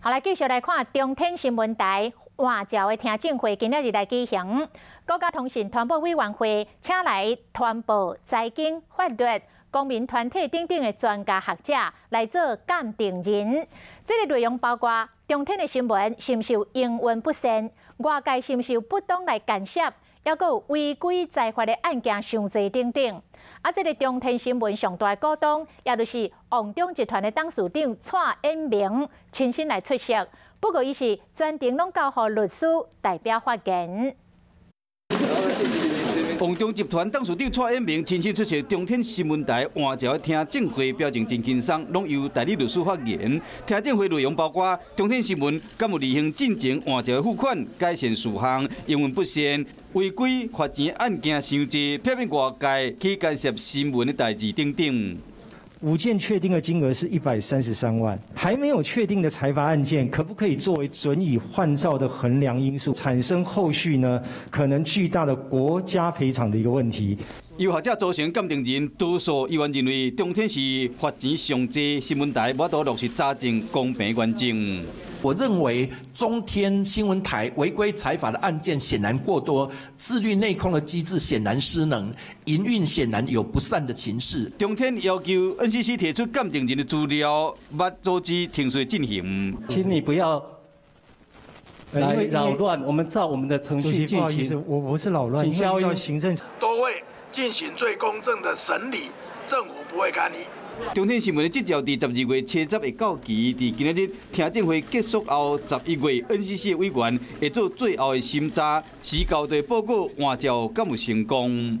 好，來繼續來看中天新聞台換照的聽證會，今仔日來舉行。國家通訊傳播委員會請來傳播、財經、法律、公民團體等等的專家學者來做鑑定人。這个內容包括中天的新聞是毋是有營運不善，外界是毋是有不當來干涉，抑閣有違規裁罰的案件傷濟等等。啊，這个中天新聞上大股東，也就是旺中集團的董事長蔡衍明親身來出席。不過，伊是全程攏交予律師代表發言。旺中集團董事長蔡衍明親身出席中天新聞台換照聽證會，表情真輕鬆，攏由代理律師發言。聽證會內容包括中天新聞敢有履行進前換照的付款、改善事項、營運不善、違規罰錢案件傷濟、避免外界去干涉新聞的代誌等等。5件確定的金額是133萬，還沒有確定的裁罰案件，可不可以作為准予換照的衡量因素，產生後續呢可能巨大的國家賠償的一個問題？由學者組成鑑定人，多數議員認為中天是罰錢上濟，新聞台無法度落實查證公平原則。我認為中天新聞台違規裁罰的案件顯然過多，自律內控的機制顯然失能，營運顯然有不善的情勢。中天要求 NCC 提出鑑定人的資料，欲阻止程序進行。請你不要來擾亂，我們照我們的程序進行。我不是擾亂，請消音。行政都會進行最公正的審理，政府不會干預。中天新聞的執照佇12月70會到期，佇今仔日聽證會結束後，11月 NCC 的委員會做最後的審查，時到就會報告換照敢有成功。